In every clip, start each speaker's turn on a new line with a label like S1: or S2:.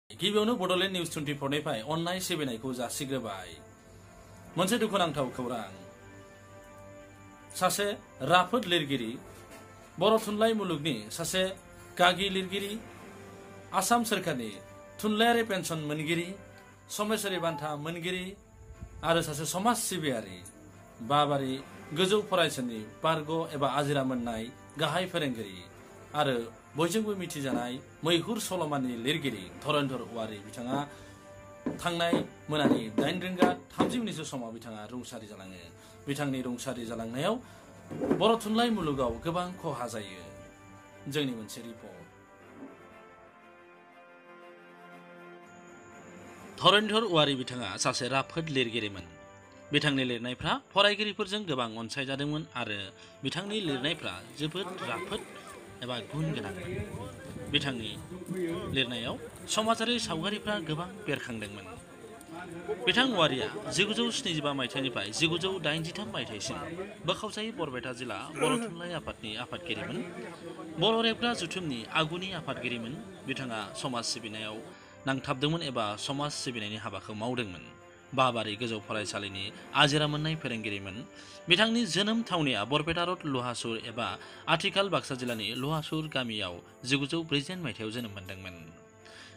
S1: गिबियावनो बड'लेण्ड निउज 24 निफ्राय अननाय सिबिनायखौ जासिग्रोबाय। मोनसे दुखुनांथाव खौरां। सासे राफोद लिरगिरि, बर' थुनलाइ मुलुगनि सासे गागि लिरगिरि, आसाम सोरखारनि थुनलाइयारि पेन्सन मोनगिरि, समेसरि बान्था मोनगिरि आरो सासे समाज सिबियारि, बाबारि गोजौ फरायसालिनि बारग' एबा आजिरा मोननाय गाहाय फोरोंगिरि आरो बयजोंबो मिथिजानाय मैहुर सल'मानि लिरगिरि धरनीधर औवारी बिथाङा थांनाय मोनानि 8:30 समाव बिथाङा रुंसारि जालाङो। बिथांनि रुंसारि जालांनायाव बर' थुनलाइ मुलुगाव गोबां खहा जायो। जोंनि मोनसे रिपर्ट। धरनीधर औवारी बिथाङा सासे राफोद लिरगिरिमोन। बिथांनि लिरनायफ्रा फरायगिरिफोरजों गोबां अनसायजादोंमोन आरो बिथांनि लिरनायफ्रा जोबोद राफोद एबा गुन गोनांमोन। बिथांनि लिरनायाव समाजारि सावगारिफ्रा गोबां बेरखांदोंमोन। बिथां औवारीया 1975 मायथाइनिफ्राय 1983 मायथाइसिम बोखावजायै बरपेटा जिल्ला बर' थुनलाइ आफादनि आफादगिरिमोन। बर' रेबग्रा जुथुमनि आगुनि आफादगिरिमोन। बिथाङा समाज सिबिनायाव नांथाबदोंमोन एबा समाज सिबिनायनि हाबाखौ मावदोंमोन। बाबारि गोजौ फरायसालिनि आजिरा मोननाय फोरोंगिरिमोन। बिथांनि जोनोम थावनिया बरपेटा रड लुहासुर एबा आथिखाल बाक्सा जिल्लानि लुहासुर गामियाव 1940 मायथाइयाव जोनोम मोनदोंमोन।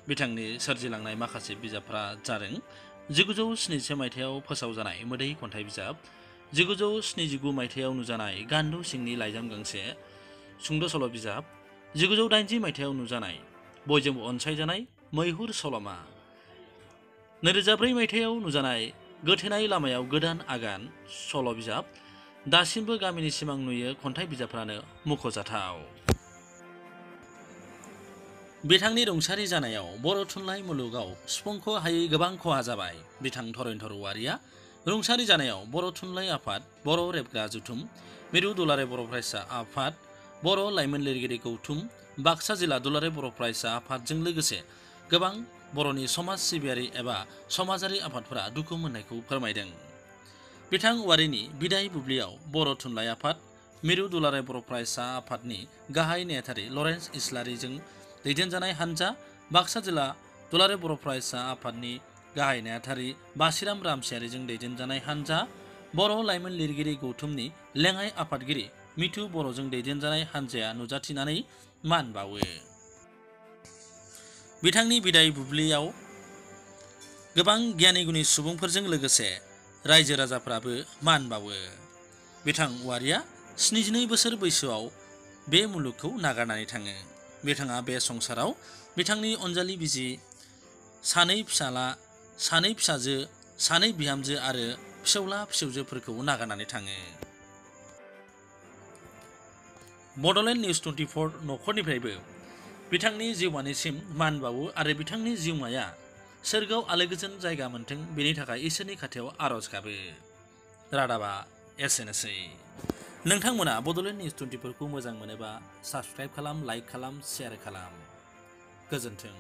S1: बिथांनि सोरजिलांनाय माखासे बिजाबफ्रा जादों 1971 मायथाइयाव फोसावजानाय मोदै खन्थाइ बिजाब, 1979 मायथाइयाव नुजानाय गान्दु सिंनि लाइजाम गांसे सुंद' सल' बिजाब, 1980 मायथाइयाव नुजानाय बयजोंबो अनसायजानाय मैहुर सल'मा, 2004 मायथाइयाव नुजानाय गोथेनाय लामायाव गोदान आगान सल' बिजाब, दासिमबो गामिनि सिमां नुयो खन्थाइ बिजाबफ्रानो मुंख'जाथाव। बिथांनि रुंसारि जानायाव बर' थुनलाइ मुलुगाव सुफुंख' हायै गोबां खहा जाबाय। बिथां धरनीधर औवारीया रुंसारि जानायाव बर' थुनलाइ आफाद, बर' रेबग्रा जुथुम, मिरु दुलाराय बर' फरायसा आफाद, बर' लाइमोन लिरगिरि गौथुम, बाक्सा जिल्ला दुलाराय बर' फरायसा आफादजों लोगोसे गोबां बर'नि समाज सिबियारि एबा समाजारि आफादफोरा दुखु मोननायखौ फोरमायदों। बिथां औवारीनि बिदाय बुब्लियाव बर' थुनलाइ आफाद, मिरु दुलाराय बर' फरायसा आफादनि गाहाय नेहाथारि लरेन्स इस्लारिजों दैदेनजानाय हानजा, बाक्सा जिल्ला दुलाराय बर' फरायसा आफादनि गाहाय नेहाथारि बासिराम रामसियारिजों दैदेनजानाय हानजा, बर' लाइमोन लिरगिरि गौथुमनि लेङाइ आफादगिरि मिथु बर'जों दैदेनजानाय हानजाया नुजाथिनानै मान बावो। बिथांनि बिदाय बुब्लियाव गोबां गियानि गुणी सुबुंफोरजों लोगोसे रायजो राजाफ्राबो मान बावो। बिथां औवारीया 72 बोसोर बैसोआव बे मुलुगखौ नागारनानै थाङो। बिथाङा बे संसाराव बिथांनि अनजालि बिसि, 2 फिसाला, 2 फिसाजो, 2 बिहामजो आरो फिसौला फिसौजोफोरखौ नागारनानै थाङो। बड'लेण्ड निउज 24 न'खरनिफ्रायबो बिथांनि जिउमानिसिम मान बावो आरो बिथांनि जिउमाया सोरगोआव आलोगोजोन जायगा मोनथों बेनि थाखाय इसोरनि खाथियाव आर'ज गाबो। रादाबा एसेनोसै। नोंथांमोना बड'लेण्ड निउज 24 खौ मोजां मोनोबा साबस्क्राइब खालाम, लाइक खालाम, शेयार खालाम। गोजोन्थों।